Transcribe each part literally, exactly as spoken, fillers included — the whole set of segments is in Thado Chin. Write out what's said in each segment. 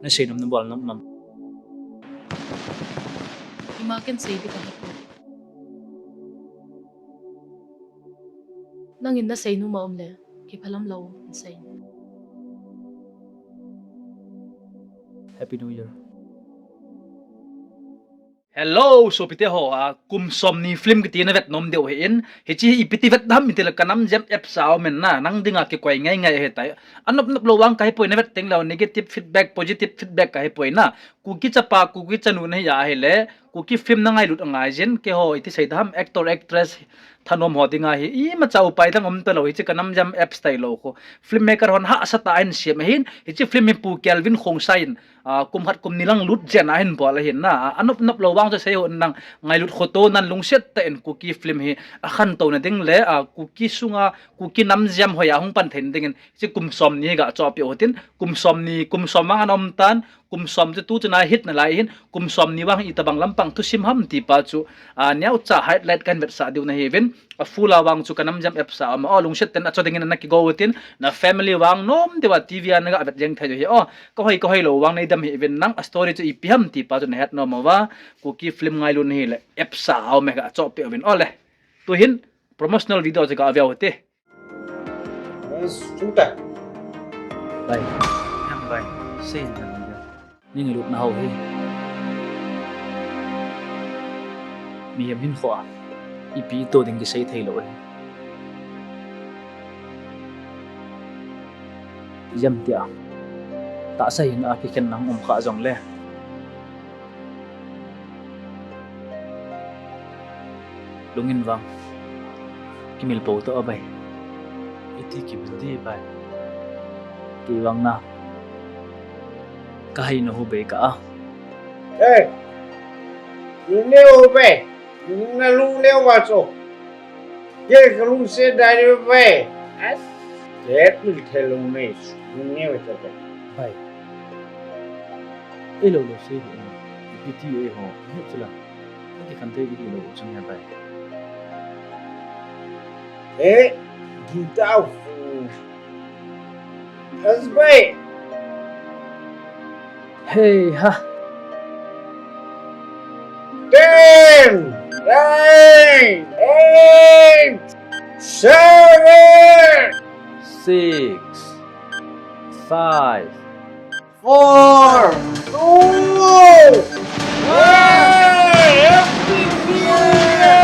Nasei nom, nabol nom, nom. Ima ken sei ding kahi poi. Nangin nasei nom a um le, kiphalam lou in sei. Happy New Year. Hello, sopite ho, a, kum somni film kiti navet nom diu ahin. Hiche hi ipi ti vet dam itile Kanamjem apps a um in na, nang dinga kikoi ngai ngai ahitai. Anop nop lou vang kahi poi, navet teng leu negative feedback, positive feedback kahi poi na. Kuki chapa, Kuki chanu nahi ahile, Kuki film nangailut angai jin, keiho iti sei dam actor, actress, thanom ho dinga hi, imacha upai dang um talou, hiche Kanamjem apps tailou khu. Filmmaker hon hahsa tah in ahin siam ahin, hiche film hi Pu Kelvin Khongsai in, a, kum khat kum ni lang lut jen ahin bol ahin na, a, anop nop lou vang chu sei hon nang ngailut khoto nan lungset tah in Kuki film hi akhantou na ding le, a, Kuki sunga, Kuki Namjem hoiya hung pan thei na dingin, hiche kum somni hi ga chohpeh u hitin, kum somni, kum som vang ana um tan, kum som chu tu chun a hit nalai ahin, kum somni vang hi itobang lampang thusim ham ti pa chu, a, neocha highlight kahin vetsah diu nahiuvin, a full a vang chu Kanamjem apps a um a, o, lungset tah in acho dingin ana kigo u hitin, na family vang nom diuva TV a naga vet jeng thei diu ahi, o, kahoi, kahoi lou vang neidam hih uvin, nang a story chu ipi ham ti pa chu nahet nom uva, Kuki film ngailu nahile, apps a um e, ga chohpeh uvin, o le. Tuhin, promotional video chu ga ve u hite. Bas, sungta. Bai. Em bai. Sei in. Nei ngailut nau hi. Mihem hinkho a ipi ito ding kisei thei lou ahi. Ijemtia tahsa hina kikhen nang um kha jongle. Lungin vang kimil pou toh a bai. Iti kimil di bai. Kei vang na kahai na hu bei ka a. Hey, lung neo hu bei. Nalung neo va cho. Ye kalungset dai le bai. As. Ye pil the lung nei. Lung neo cho bai. Bai. Ei lou lou sei hi, ipi ti eiho, ihet chula. Ati khan te ihi lou chun he bai. Eh, gita fu. As bai. Hey ha. Ten, nine, eight, seven, six, five, four, two, one. Happy New Year!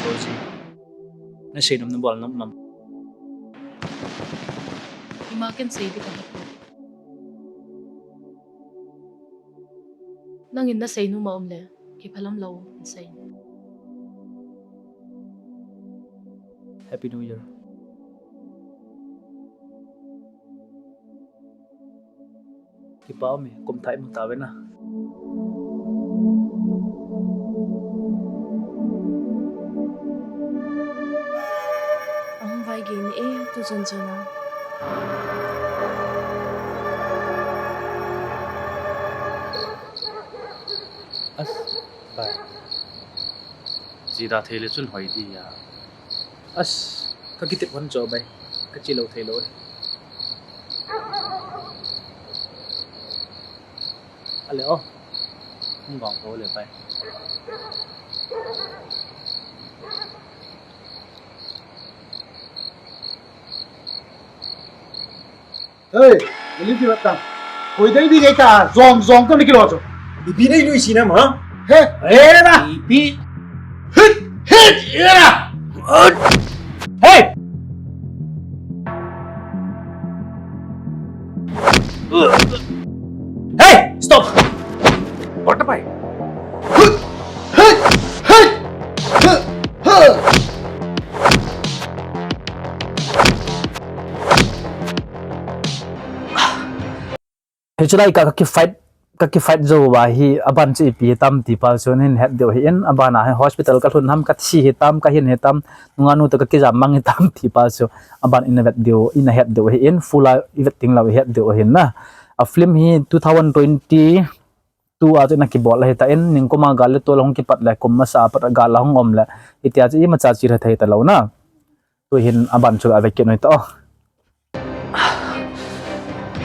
Rosie, nasei nom, nabol nom, nom. Ima ken sei ding kahi poi. Nangin nasei nom a um le, kiphalam lou in sei. Happy New Year. Kipa um e, kum thah imu tauve na. Ahung vai gei ni e, tu jon jon a. As, bai. Jida thei le chun hoi di a. As, ka kitep hon cho bai. Ka chi lou thei lou e. Ale o. Hung vang ko le bai. Hey, nali di batang. Koi dai di kita, zong zong to ni kilo cho. Ipi nei lui sinam ha? He? Era. Ipi. Hit, hit, era. Hey. Hey, stop. What the pai? Hichu lai ka, ka ki fight, ka ki fight jou uva hi, aban chu ipi hitam ti pa chu hin het diu ahin, aban a hi hospital ka lhun ham, ka thi hitam, ka hin hitam, nungah nu toh ka kijam mang hitam ti pa chu, aban ina vet diu, ina het diu ahin, full a i vet ding lou i het diu ahin na. A film hi two thousand twenty-two a chu ina kibol ahi tan, ningkum a gal le tol hung kipat le, kum masa a pat gal hung um le, hitia chu imacha chi lha thei talou na. Tuhin aban chu ave kit noi ta.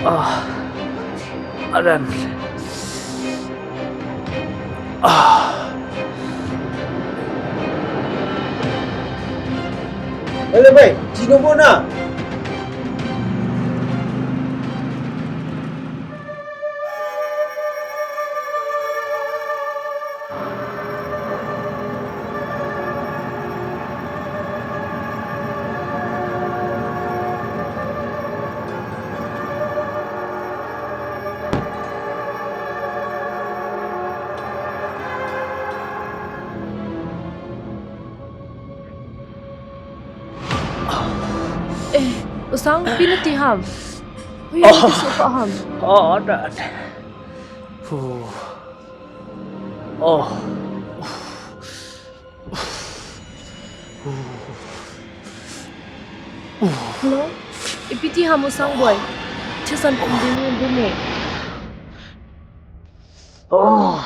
Ah. Aran. Ah. Hello, bhai. Chino bona. Eh, U Sang, ipi nati ham? Hui, oh, nati suh kha ham? Oh, that. Whew. Oh. Hello? Ipi ti ham U Sang boi? Thisan pum ding ding ne. Oh.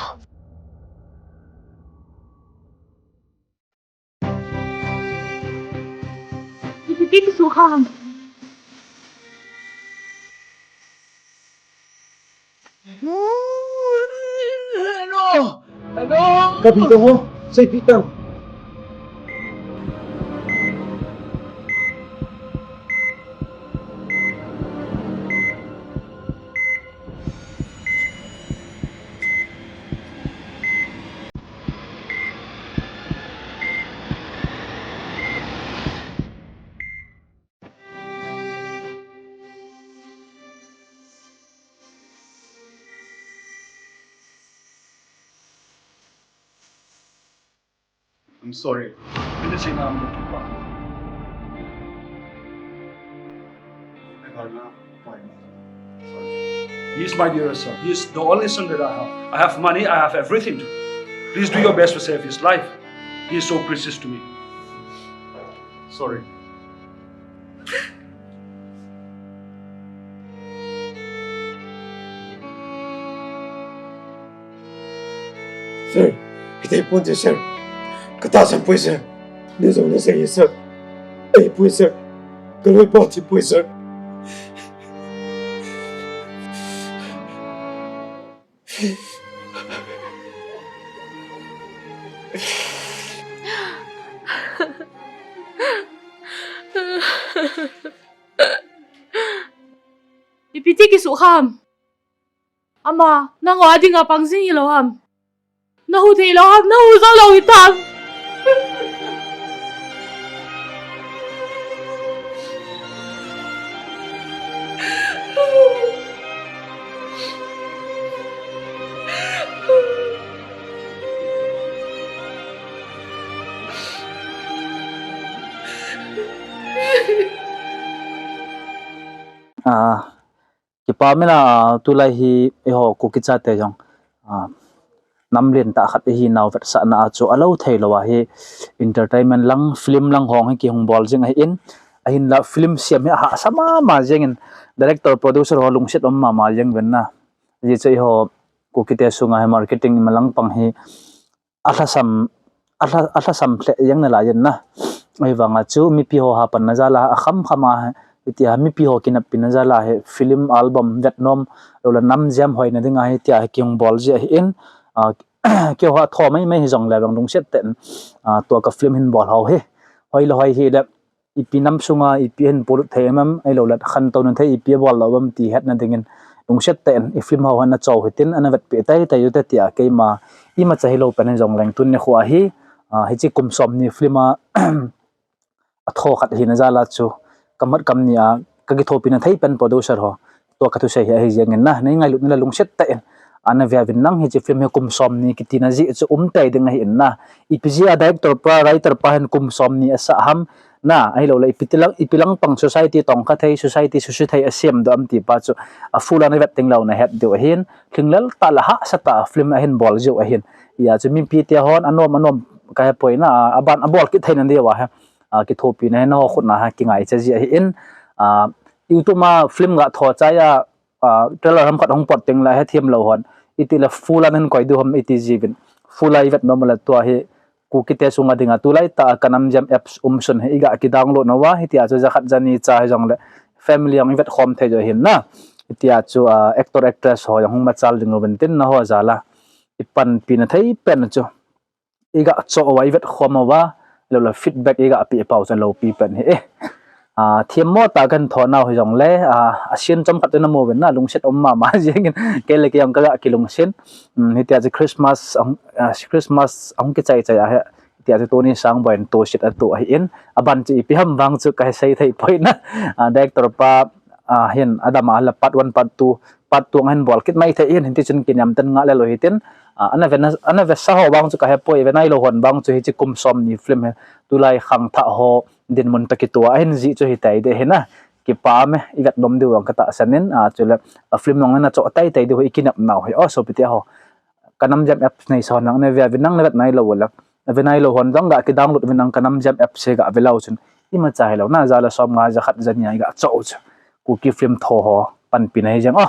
Ipi ti kisu kha ham? Ano? Ano? Kapi tang ho, seipi tang. I'm sorry. Hindi siya namin nagkita. Sorry. He is my dearest son. He is the only son that I have. I have money, I have everything. Please do your best to save his life. He is so precious to me. Sorry. Sir, hitei ponte sir. Katahsan poi sir. Nei jong nasei hi sir. Eipoi sir. Kaloipa thi poi sir. Ipi ti kisu kha ham? Ama, nangho a dinga pang jing hilou ham? Nahu thei lou ham, nahu jou lou hitam. Ah, Kipa mina, tulai hi eiho Kuki chate jong, ah, nam lentah khat ihinau vetsahna a chu alou theilou ahi, entertainment lang, film lang hong hi kihung bol jing ahin, ahinla film siam hi ahahsa mama jengin, director, producer ho lungset um mama jeng uvin na. Ajeh chu eiho Kuki te sunga hi marketing ima lang pang hi, alhasam, alha, alhasam lheh jeng nalai jin na. Ahivanga chu mipi ho hapanna jal a, akham kham a, hitia mipi ho kinappina jal a hi film album vetnom, lou le nam jam hoina dinga hitia hi kihung bol ji ahin, ah, keiho a tho maimai hijongle vang lungset tah in, ah, tua ka film hin bol ho hi. Hoi le hoi hile, ipi nam sunga, ipi hin polut thei em em, ahilou le khantouna thei ipi abol lou em ti hetna dingin, lungset tah in i film ho hin achou hitin, ana vetpeh teitei ute tia keima, imacha hilou pen hijongleng tuni nikho a hi, ah, hiche kum somni film a, atho khat hina jal a chu, kamat kamni a, kakithopina thei pen producer ho, tua kathusei hi ahi jengin na, nei ngailut nale lungset tah in, ana ve uvin lang hiche film hi kum somni kitina jeh chu um tei ding ahin na, ipi jeh a director pa, writer pa hin kum somni asah ham, Na, ahilou le ipi tilang, ipi lang pang society tongkha thei, society susi thei asem doh am ti pa chu, a full a na vet teng leh na het diu ahin, lhinglel tah le hahsa tah a film ahin bol jiu ahin. Hijeh chun mipi te hon anom anom kahe poi na, a, aban abol kit thei na diu ahi. A, kithopina hi nangho khut na a kingaicha ji ahin, a, YouTube a film ga tho chai a, a, trailer ham khat hung pot teng leh hethem lou hon, iti le full a nahin koi diu ham iti jiuvin. Full a i vet nom le tua hi, Kuki te sunga dinga tulai tah a Kanamjem apps um sun hi i ga kidownload nau a, hitia chu jakhat jani cha hijongle family jong i vet khom thei jo hin na. Hitia chu, a, actor actress ho jong hung machal ding uvin tin nangho jal a i panpina thei pen chu i ga choh uva i vet khom uva, lou le feedback i ga pe pau chu loupi pen hi e. A, themmo tah a kahin thonau hijongle, a, a scene chomkhat chu namu uvin na, lungset um mama jengin, kei le kei jong ka ga kilungset. Um, hitia chu Christmas, a, Christmas ahung kichai chai ahi, hitia chu tuni Sangboi in tohset atoh ahin, aban chu ipi ham vang chu kahe sei thei poi na. A, director pa, a, hin adam a la part one, part two, part two ahin bol kit mai thei hin, hiti chun kinem ten ngah le lou hitin, a, ana ve, ana vesa ho vang chu kahe poi, ve nailou hon vang chu hiche kum somni film hi, tulai khangthah ho dinmun toh kitoh ahin jih chu hitai ding hi na, kipa me, i vet nom diu vang katahsan in, a, chule, a film jong ana choh tai tai diu hi i kinepnau hi, o, sopite ho. Kanamjem apps neisa ho nang na ve uvin nang na vet nailou le, na ve nailou hon jong ga kidownload uvin nang Kanamjem apps hi ga ve leu chun, imacha hilou na, ja le somnga jakhat jani a i ga choh u chu, Kuki film tho ho panpina hi jeng o.